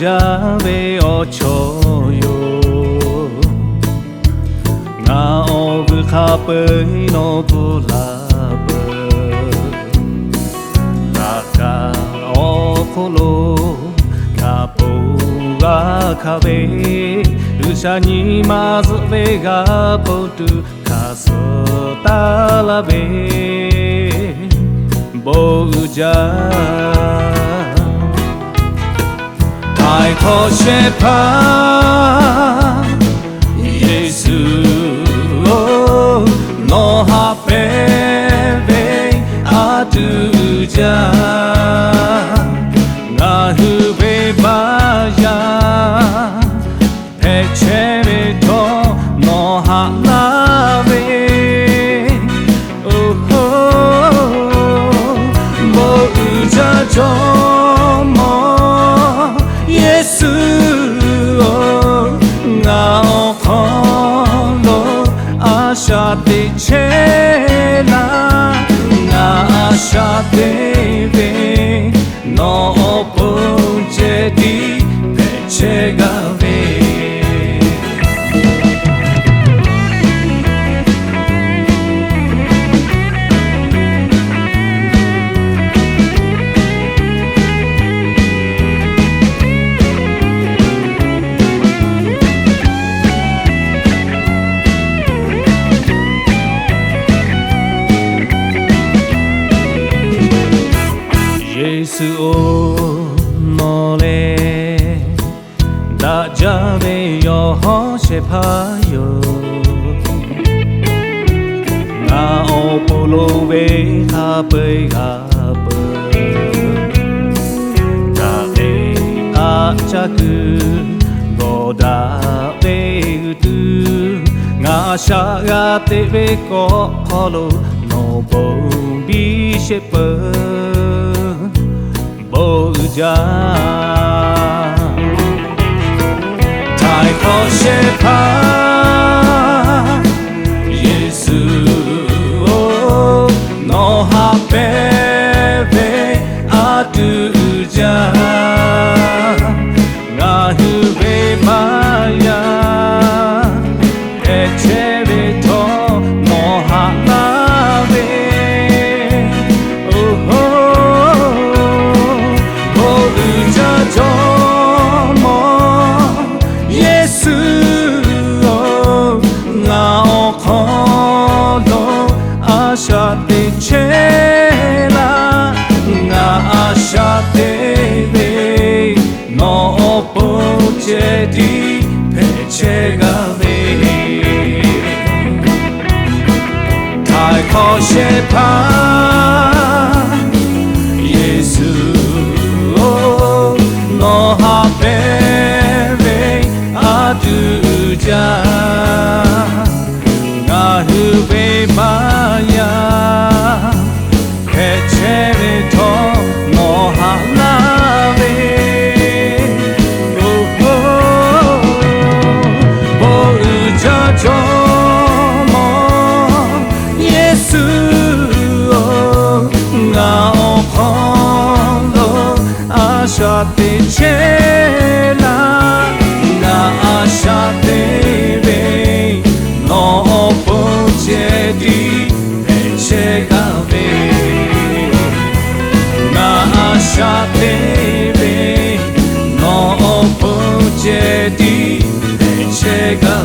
jaˇ ve awˬ chawˇ yoˬ. Ngaˬ awˬ vuiˬ hk'a peu-eˬ nawˬ hpu la peuˬ. Laꞈ ka awˬ hk'oˆ lo ngaˬ ponˬ g'a hkanˍ ve, G'uiˬsha nyi ma zuhˆ ve g'a ponˬ tuˬ hkanˍ suh taˍ laˇ ve, bon uiˍ jaˇ. Htaiˍ hk'awꞈ shehˍ hpaˇ Yeˍsuˆ-oˬ, nawˬ haꞈ pehnˇ ve a tuˬ jaˇ. Ngaˬ hui ve baˆ yaˇ hpehꞈ chehˇ ve htawˇ nawˬ haꞈ laˇ ve, oˬ hoˉ, bon uiˍ jaˇ Jawˇmawˇ Yeˍsuˆ-oˬ, ngaˬ awˬ hk'aw lo a shaꞈ teꞈ chehˇ laˇ. Ngaˬ a shaꞈ teꞈ ve nawˬ awˬ pon ceh tiˉ hpehꞈ chehˇ g'a ve. Yeˍsuˆ-oˬ, nawˬ lehˬ daꞈ jaˇ ve yawˇ hawˉ shehˍ hpaˇ yoˬ. Ngaˬ awˬ pon loˍ ve hk'a peu-eˬ g'a peuˬ. Daꞈ ve k'aˆ caˇ kuiˬ g'awˬ daꞈ ve g'uiˬ tuˬ, ngaˬ a shaꞈ g'a teꞈ ve kawˆ hk'aw lo nawˬ ponˬ biˇ sheˆ peuˬ, bon uiˍ jaˇ. Htaiˍ hk'awꞈ shehˍ hpaˇ Yeˍsuˆ-oˬ, nawˬ haꞈ pehnˇ ve a tuˬ jaˇ. Ngaˬ hui ve baˆ yaˇ hpehꞈ chehˇ ve htawˇ nawˬ haꞈ laˇ ve, oˬ hoˉ, bon uiˍ jaˇ Jawˇmawˇ Yeˍsuˆ-oˬ, ngaˬ awˬ hk'aw lo a shaꞈ teꞈ chehˇ laˇ. Ngaˬ a shaꞈ teꞈ ve nawˬ awˬ pon ceh tiˉ hpehꞈ chehˇ g'a ve. Htaiˍ hk'awꞈ shehˍ hpaˇ Yeˍsuˆ-oˬ, nawˬ haꞈ pehnˇ ve a tuˬ jaˇ. Ngaˬ hui ve baˆ yaˇ hpehꞈ chehˇ ve htawˇ nawˬ haꞈ laˇ ve, oˬ hoˉ, bon uiˍ jaˇ Jawˇmawˇ Yeˍsuˆ-oˬ, ngaˬ awˬ hk'aw lo a shaꞈ teꞈ chehˇ laˇ. Ngaˬ a shaꞈ teꞈ ve nawˬ awˬ pon ceh tiˉ hpehꞈ chehˇ g'a ve. Ngaˬ a shaꞈ teꞈ ve nawˬ awˬ pon ceh tiˉ hpehꞈ chehˇ g'a